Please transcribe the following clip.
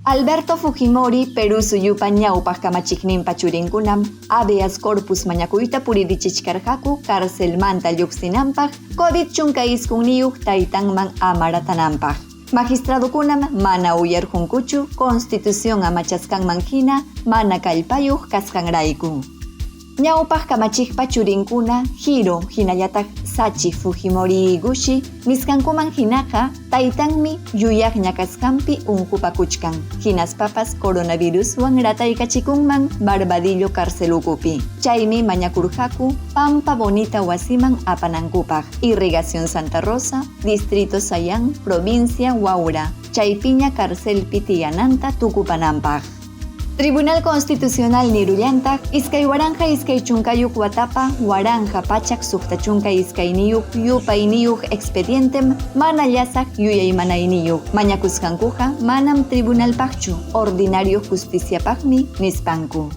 Alberto Fujimori, Perú suyupa ñawpaq kamachiqninpa churinkunam habeas corpus mañakuyta puririchichkarqaku carcelmanta lluqsinanpaq COVID 19 taytanman amaratananpaq. Magistradukunam mana uyarqunkuchu Constitución amachasqanman hina mana kallpayuq kasqanrayku. Ñawpaq kamachiqpa churinkuna Hiro hinallataq Sachi Fujimori Iguchi nisqankuman hinaqa taytanmi yuyaqña kasqanpi unqupakuchkan, hinaspapas coronaviruswan rataykachikunman Barbadillo cárcel ukupi. Chaymi mañakurqaku Pampa Bonita wasiman apanankupaq, Irrigación Santa Rosa, Distrito Sayán, Provincia Huaura, chaypiña carcelpi tiyananta tukupananpaq. Tribunal Constitucional nirullantaq 2020 watapa 1162 yupayniyuq expedientem mana llasaq yuyaymanayniyuq mañakusqankuqa manam tribunalpaqchu, ordinario justiciapaqmi nispanku.